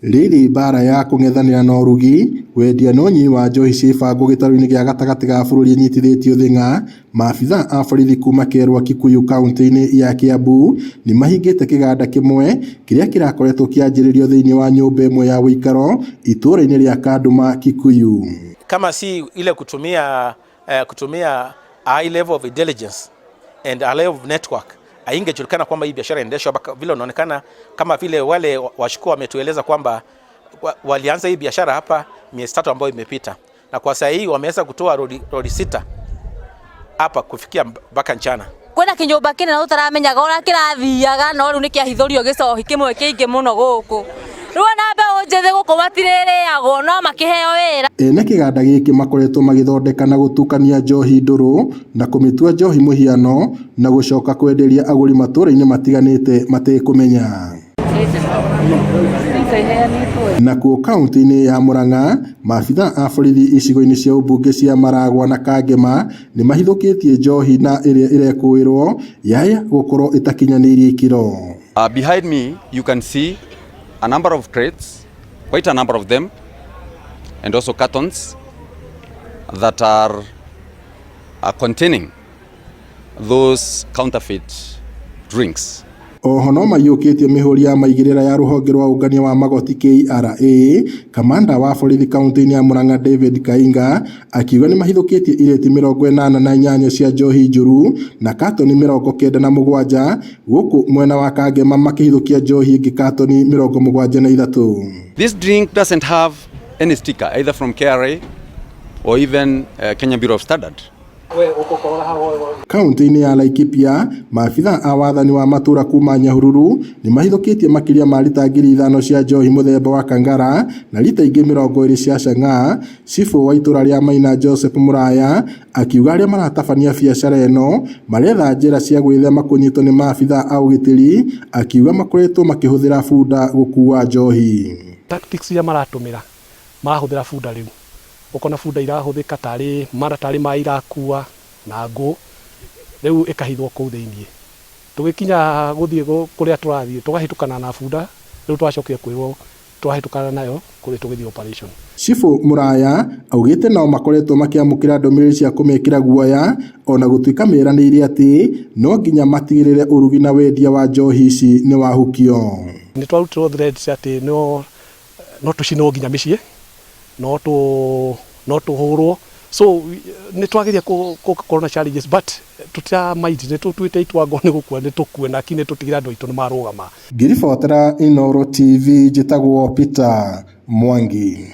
Rĩrĩ mbara ya kũng'ethanĩra na ũrugi, wendia na ũnyui wa njohi cia ibango gĩtarũ-inĩ gĩa gatagatĩ ga bũrũri ĩnyitithĩtio thĩng'a, maabitha a borithi kuma Kerwa Kikuyu kauntĩ-inĩ ya Kiambu nĩmahingĩte kĩganda kĩmwe kĩrĩa kĩrakoretwo kĩanjĩrĩrio thĩinĩ wa nyũmba ĩmwe ya ũikaro itũũra-inĩ rĩa Kanduma Kikuyu. Kama si ile kutumia high level of intelligence and a level of network, haingejulikana kwamba hii biashara inaendeshwa hapa vile unaonekana, kama vile wale washukiwa wametueleza kwamba walianza hii biashara hapa miezi 3 ambayo imepita, na kwa sasa hii wameweza kutoa lori 6 hapa kufikia mpaka mchana. Kwĩna kĩnyũmba kĩnene ũtaramenyaga ũrĩa kĩrathiaga, no rĩu nĩkĩahithũrio gĩcohi kĩmwe kĩingĩ mũno gũkũ. Rĩu ona mbeũ njĩthĩ gũkũ matirĩrĩagwo no makĩheo wĩra. Ene kĩganda gĩkĩ makoretwo magĩthondeka na gũtukania njohi ndũrũ na kũmĩtua njohi mũhiano na gũcoka kwenderia agũri matũũra-inĩ matiganĩte matekũmenya. Nakuo kaunti-inĩ ya Murang'a, maabitha a borithi icigo-inĩ cia ũmbunge cia Maragwa na Kangema nĩmahithũkĩtie njohi na ĩrĩa ĩrekũĩrwo yaya gũkorwo ĩtakinyanĩirie ikĩro. Behind me you can see a number of crates, quite a number of them, and also cartons that are containing those counterfeit drinks. Oho no maiyũkĩtie mĩhũri ya maigĩrĩra ya rũhonge rwa ũngania wa magoti KRA. Kamanda wa borithi kaunti-inĩ ya Murang'a David Kainga akiuga nĩmahithũkĩtie irĩti 88 cia njohi njũru na katoni 97, gũkũ mwena wa Kangema makĩhithũkia njohi ĩngĩ katoni 73. This drink doesn't have any sticker either from KRA or even Kenya Bureau of Standard. Kaunti-inĩ ya Laikipia, maabitha a wathani wa matũra kuma Nyahururu nĩmahithũkĩtie makĩria ma rita 5,000 cia njohi mũthemba wa Kangara na rita ingĩ 20 cia chang'aa. Cibũ wa itũra rĩa Maina Joseph Muraya akiuga arĩa maratabania biacara ĩno maretha njĩra cia gwĩthema kũnyitwo nĩ maabitha a ũgitĩri, akiuga makoretwo makĩhũthĩra bunda gũkua njohi. Tactics iria maratũmĩra, marahũthĩra bunda rĩu, ũkona bunda irahũthĩka tarĩ mara tarĩ maĩ irakua na ngũ, rĩu ĩkahithwo kũu thĩiniĩ. Tũgĩkinya gũthiĩ kũrĩa tũrathiĩ tũgahĩtũkana na bunda, rĩu twacokire kwĩrwo twahĩtũkana nayo kũrĩ tũgĩthiĩ operation. Cibũ Muraya augĩte nao makoretwo makĩamũkĩra ndũmĩrĩri cia kũmekĩra guoya, ona gũtuĩka meranĩire atĩ no nginya matigĩrĩre ũrugi na wendia wa njohi ici nĩ wahukio. Nĩ twarutirwo threats atĩ no tũcinwo nginya mĩciĩ, no tũhũrwo, so nĩ twageria gũkorwo na challenges, but tũtira mind, nĩ tũtuĩte itua ngo nĩ gũkua nĩ tũkue, lakini tũtigĩre andũ aitũ nĩ marũgama. Ngĩribotera Inooro TV, njĩtagwo Peter Mwangi.